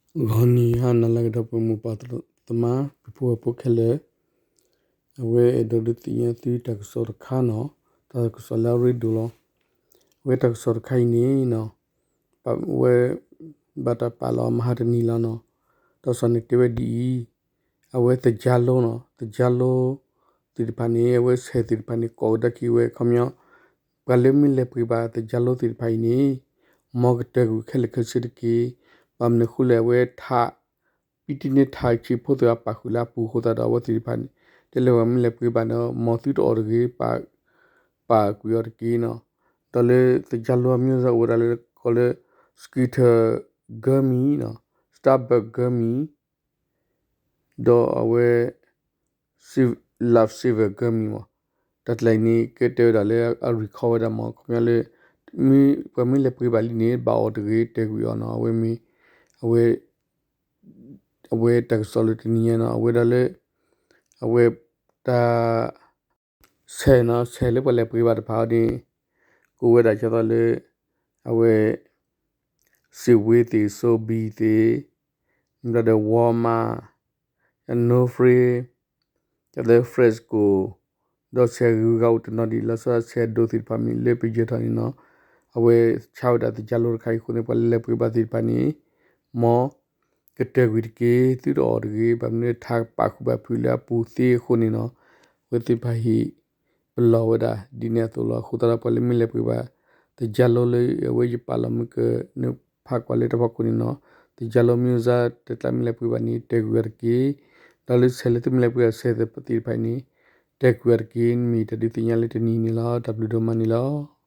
ဂီၤနံၤဟါနၤလၢအဂ့ၤ ဒီပုၢ်ဝဲၢ်မိၢ်ပၢ်သရၣ်သမါ ပုၢ်ဖိဝဲၢ်ဖိခဲလၢာ်, အဝဲအဲၣ်ဒိးဒုးသ့ၣ်ညါသုတၢ်ကစီၣ်တခါန့ၣ်, တၢ်ကစီၣ်လၢအရ့ဒိၣ်လီၤ. အဝဲတၢ်ကစီၣ်တခါအံၤန့ၣ် ဝဲဘၣ်တၢ်ပာ်လီၤမဟါတနံၤလီၤန့ၣ်, တၢ်ကစီၣ်န့ၣ်တဲဝဲဒ်အံၤ, အဝဲသကြားလုံးန့ၣ်, သကြားလုံး သ့ၣ်တဖၣ်န့ၣ် အဝဲဆဲးသ့ၣ်တဖၣ်န့ၣ် ကိးကဒါက့ၤဝဲ ခီပညီ ပှၤလၢမ့ၢ်လဲၤပှ့ၤဘၣ်သကြားလုံးသ့ၣ်တဖၣ်အံၤန့ၣ် မ်ကတၢၢ်ကွံာ်ခဲလၢာ်ခဲဆ့တက့ၢ်. ဘၣ်မနုၤအဃိလဲၣ် အဝဲထး ပံတံန့ၢ်ထးဆံးဖိသ့ၣ်တဖၣ်ပာ်ဃုာ်လၢအပူၤအဃိသတးဒီး အဝဲသ့ၣ်တဖၣ်န့ၣ် တဲလၢပှၤမ့ၢ်လဲၤပှ့ၤဘၣ်န့ၣ် မ်သုတအိၣ်တဂ့ၤ, ပာ်ကွံာ်အီၤတက့ၢ်န့ၣ်. ဒီးလၢသကြားလုံးအမျိုးအစားအိၣ်ဝဲဒၣ်လၢကိးလၢ Skittles gummy န့ၣ်, Starburst gummy ဒီးအဝဲ Lifesaver gummy မး, တၢ်ကျါအံၤန့ၣ် ကဲတဲဝဲဒၣ်လၢအ recall ဝဲဒၣ်မး ခီပညီလၢ ပှၤမ့ၢ်လဲၤပှ့ၤဘၣ်လံန့ၣ် ဘၣ်အိၣ်တဂ့ၤ တၢၢ်ကွံာ်အီၤန့ၣ်. အဝဲမ့ၢ် အဝဲ အဝဲတၢ်ကစီၣ်လၢတနံၤညါန့ၣ် အဝဲဒၣ်လၢ အဝဲ တၢ် ဆဲးန့ၣ် ဆဲးလၢပှၤလဲၤပှ့ၤဘၣ်တဖၣ်အံၤန့ၣ် ကအိၣ်ဝဲဒၣ်ဒ်သိးလၢ အဝဲ Safeway သ့ၣ် Sobeys သ့ၣ်, ဒီး Walmart, No Frills, ဒီး Frisco, ဒီးဆဲးဂုၤဂၤအိၣ်တနီၤဒ်လီၤဆီဒၣ် ဆဲးဒိၣ်သ့ၣ်တဖၣ်မ့ၢ်လၢပယီၤထီၣ်န့ၣ်န့ၣ်, အဝဲဆါဝဲဒၣ်သကြားလုံးတခါအံၤအဃိန့ၣ် ပှၤလၢလဲၤပှ့ၤဘၣ်သ့ၣ်တဖၣ်န့ၣ် မ်ကတၢၢ်ကွံာ်တက့ၢ်, သုတအိၣ်တဂ့ၤ, ဘၣ်မနုၤထးပာ်ဃုာ်ဘၣ်ဖုးလၢအပူၤသ့အဃိန့ၣ်န့ၣ်, အဝဲသ့ၣ်တဖၣ်ဟ့ၣ်ပလီၢ်ဝဲဒၣ်ဒ်န့ၣ်အသိးလီၤ. အဃိသတးဒီး ပှၤလၢမ့ၢ်လဲၤပှ့ၤဘၣ် သကြားလုံးလၢအဝဲယပာ်လီၤမုၢ်ကနၢဖးကွၢ်လၢတၢ်ဖီခိၣ်န့ၣ်န့ၣ်, သကြားလုံး မျိုးစား တကျါမ့ၢ်လဲၤပှ့ၤဘၣ်န့ၣ် တၢၢ်ကွံာ်အီၤတက့ၢ်. ဒီးလၢဆဲးလၢသုမ့ၢ်လဲၤပှ့ၤအီၤဆဲးသ့ၣ်တဖၣ်အံၤန့ၣ် တၢၢ်ကွံာ်အီၤတက့ၢ်. မ့ၢ်တၢ်ဒုးသ့ၣ်ညါလၢတနံၤန့ၣ်လီၤ. တၢ်ဘျုးဒိၣ်မးန့ၣ်လီၤ.